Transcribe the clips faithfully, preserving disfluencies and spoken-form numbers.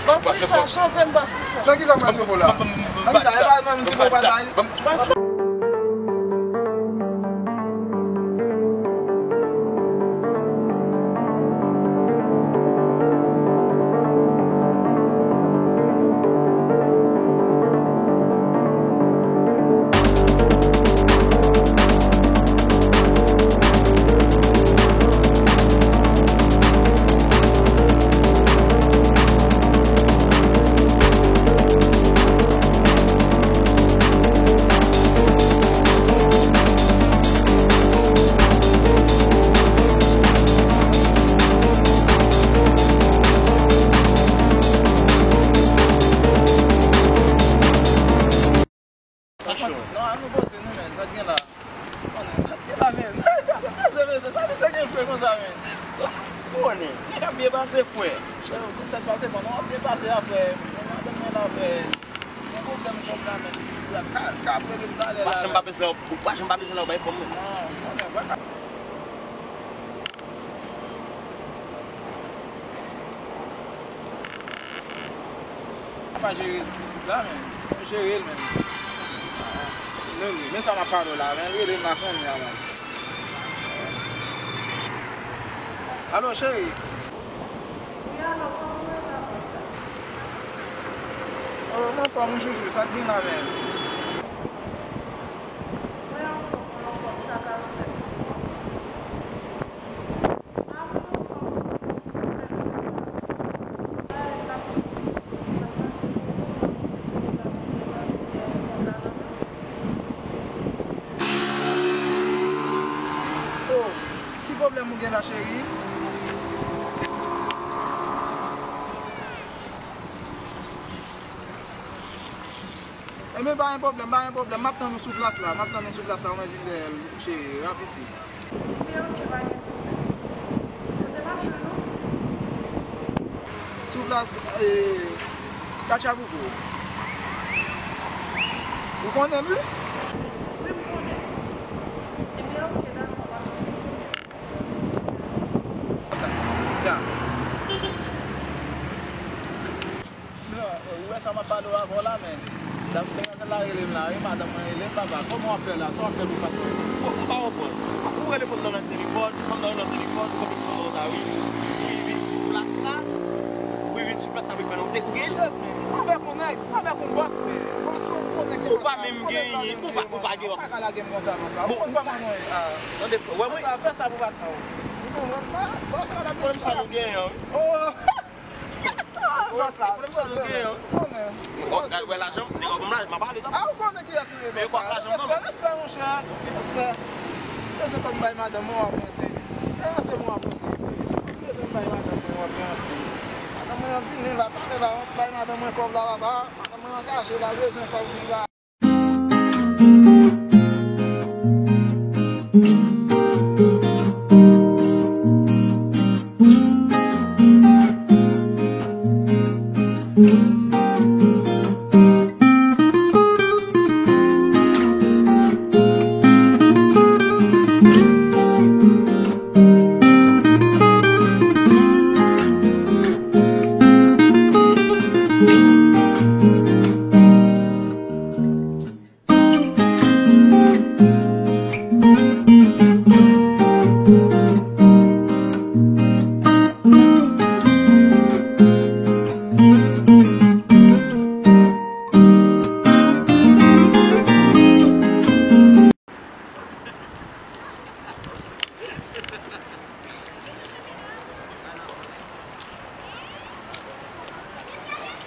Bòs Richard, chofè m, Bòs Richard. Nan ki sa m pral chofe w la? Nan ki sa? E pa menm ti bon bagay. Bòs Sa cho. Non, an nou poze nou, men, sa k gen la. Konnen, sa k gen la, men. Sa mesye, mesye, sa misye gen fre konsa, men. Konnen, nèg ap byen pase, frè. Chè, ou tout sa k pase, bon, nou ap byen pase la, frè. Bon, nou ap byen la, frè. Gen pwoblèm kòb la, men. Li ka, li ka ap rele m talè la. Pa janm pa bezwen la, ou pa janm pa bezwen la, ou bay fò m, men. Non, konnen, wè. Pa jere ti pitit la, men. Mwen jere l, men. Men, men sa m ap pale w la, men. L rele m la kounye a, men. Alo, cheri. Wi, alo, kòman w ye la konsa? Oh, m anfòm, wi, chouchou. Sa k gen la, men? Mwen anfòm, mwen anfòm. Sa k ap fèt? Oh, ki pwoblèm ou gen la, cheri? Ebyen, pa gen pwoblèm, pa gen pwoblèm. M ap tann ou sou plas la. M ap tann ou sou plas la. Ou mèt vin dèyè l, cheri, rapid vit. Men oke, pa gen pwoblèm. Kote m ap jwenn ou? Sou plas, eh, Katchabougo. Ou konnen l, wi? Wi, m konnen. Ebyen, oke, dakò, m ap vini kounye a. Ya. Ou wè sa m ap pale w avè w la, men. Dam, demwazèl la rele m la, wi, madanm mwen rele m, papa. Kòman w ap fè la? Sa w ap fè pou patnè w? Bon, m pa konprann. Ou rele fanm nan nan telefòn, fanm nan nan telefòn, ou konprann fanm nan la, wi. Wi, vin sou plas la. Wi, vin sou plas la, wi, pandan w te, ou gen? Shit, men. Avèk yon nèg, avèk yon bòs, men. Bòs mwen, m konnen ki bòs la. Ou pa menm genyen, ou pa, ou pa gen. Ou pa ka lage m konsa, bòs la. Ou konn kòman nou ye, ah. Tande, frè, wè, wè. Bòs la, fè sa pou patnè w. Ou konprann? Bòs la, l ap vin. Pwoblèm sa nou genyen, wi. Oh! Bòs la, pwoblèm sa nou genyen, wi. Konnen. Ou gad wè lajan, se nèg ban m lajan, m ap pale, tande. Ah, ou konnen kiyès li ye, bòs la. Respè, respè, monchè. Respè. Respè kòm bay madanm mwen, w ap ranse. Ranse mwen, w ap ranse. Respè kòm bay madanm mwen, w ap ranse. Madanm mwen ap vini la, talè la, w ap bay madanm mwen kòb la, papa. Madanm mwen angaje la, l bezwen kòb pou l ba.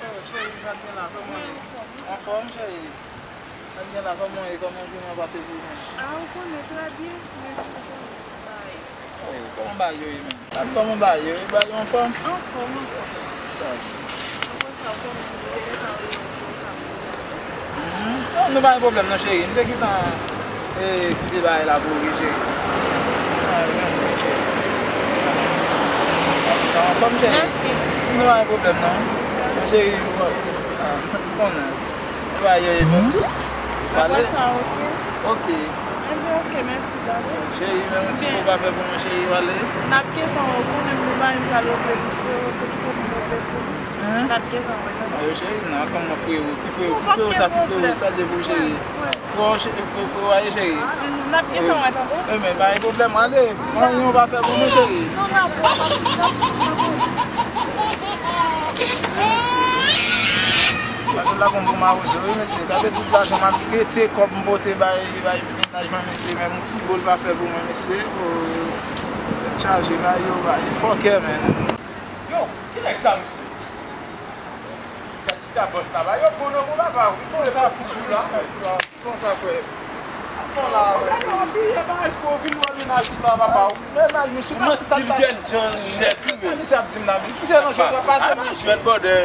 Oh, cheri, sa k gen la, kòman w ye? Anfòm, cheri. Sa k gen la, kòman w ye? Kòman jounen an pase pou ou menm? Ah, ou konnen, trè byen, men ou konnen, bagay. Oh, kòman bagay yo ye menm? Sa k, kòman bagay yo ye? Bagay yo anfòm? Anfòm, anfòm. Sa. Apre sa, ou konnen, m te gentan rele w konsa pou w gade. Mhm. Non, nou pa gen pwoblèm non, cheri. M te gentan, eh, kite bagay la pou ou, wi, cheri. Ah, men, men, cheri. Sa anfòm, cheri. Mèsi. Nou pa gen pwoblèm non. Cheri, ah, ou konnen. Ou pa ye, bon. Apre sa, oke. Oke. Enben, oke, mèsi, dade. Cheri, men yon ti mo pa fè pou mwen, cheri, w ale. N ap gentan wè, ou konnen m gen bagay m pral regle pou frè w, te kite m regle pou ou. N ap gentan wè, tande. Ayo, cheri, nan, kòman frewo? Ki frewo? Ki frewo sa? Ki frewo sa? De pou cheri. Frewo, che-, frewo a ye, cheri. N ap gentan wè, tande. Ebyen, pa gen pwoblèm, ale. Anyen w pa fè pou mwen, cheri. Non, n ap wè, n ap wè. Paske la konn pou mawozo, wi, mesye. Gade tout lajan m ap rete, kòb m pote bay, bay mennaj mwen, mesye. Menm yon ti bol pa fè pou mwen, mesye. Oh, tèt chaje, bay yo, bay. Fòkè, menn. Yo, ki nèg sa, mesye? Gad ti ta bòs la, ba yo bon nan bon papa, wi. Bon, sa fou la. Konsa, frè. Bon la, gade w ap piye bagay fo, vin wè mennaj ou la, papa, wi. Mennaj, mesye, pa sa, sa, sa, sa misye ap di m la, mesye nan jwèt, w ap pase m nan jwèt.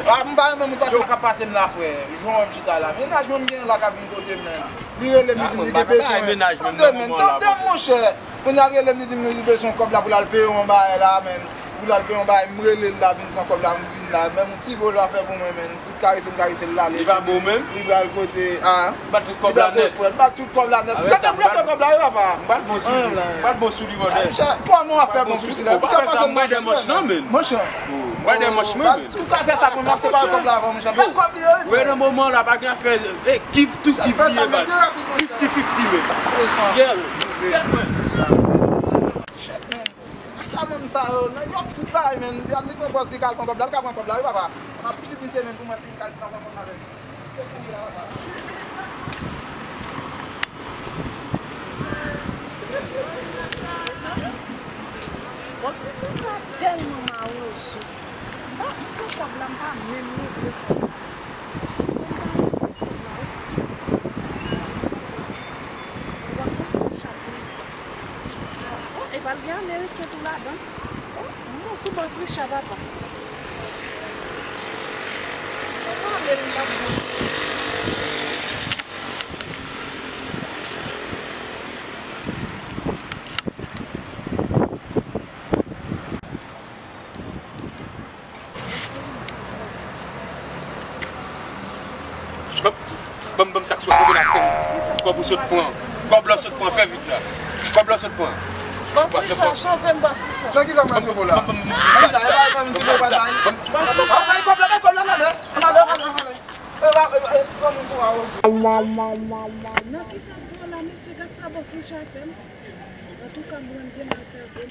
Ah, m pa renmen moun pase m, k ap pase m la, frè. Jan w wè m chita la. Mennaj mwen m gen la k ap vin kote m, menn. Li rele m, li di m li gen bezwen. Tande, menn, tande, monchè. Kounye a l rele m, li di m li bezwen kòb la pou l al peye yon bagay la, menn. Pou l al peye yon bagay, m rele l la, vin pran kòb la, m vin la. Menm yon ti bol pa fè pou mwen, menn. Tout karese m karese l la. Li pa bon menm? Li pral kote, a. Bat tout kòb la nèt. Li pa bon, frè. Bat tout kòb la nèt. Gade m rete kòb la, wi, papa. M pral bon sou li. M pral bon sou li, brother. Monchè, kòman w ap fè bon sou sila? Misye ap pase m nan jwèt, menn. Monchè. M pral de manch mwen, menn. Ou ka fè sa pou mwen, se pa kòb la avan, monchè. Bat kòb li yo, wi, frè. Wè, nan moman la, pa gen afè, eh, give to give li ye, baz. Fifty fifty, menn. Yeah, man. Yeah, man. Shit, man. Rasta moun sa yo, nèg yo ap tout bagay, man. Y ap li pran pòz, li ka al pran kòb la, li ka pran kòb la, wi, papa. N ap pousib misye, man, pou mwen si li ka al pran kòb la, man. Se kounye a, papa. Bòs misye sa tèlman mawozo. M pa, m pran kòb la, m pa menm regle kòb la. Ou pa konn sa pou sa. Oh, epa l gen ameriken tou ladan. Oh, m bon sou bòs Richard, papa. Papa, men m pa bon. Ban, ban, ban m sa k sou kote la, frè m. Kòb ou sot pran. Kòb la sot pran, fè vit la. Kòb la sot pran. Bòs Richard, chofè m, bòs Richard. Nan ki sa m mache pou la? Nan ki sa? E pa, e pa vin ti pe pa la. Bòs Richard. Bay kòb la, bay kòb la, ale. Ale, ale, ale. E pa, e pa, e pa moun pou a. Nan ki sa m pran la, mesye, gad sa bòs Richard fè m. Antouka, m pran byen maltrete.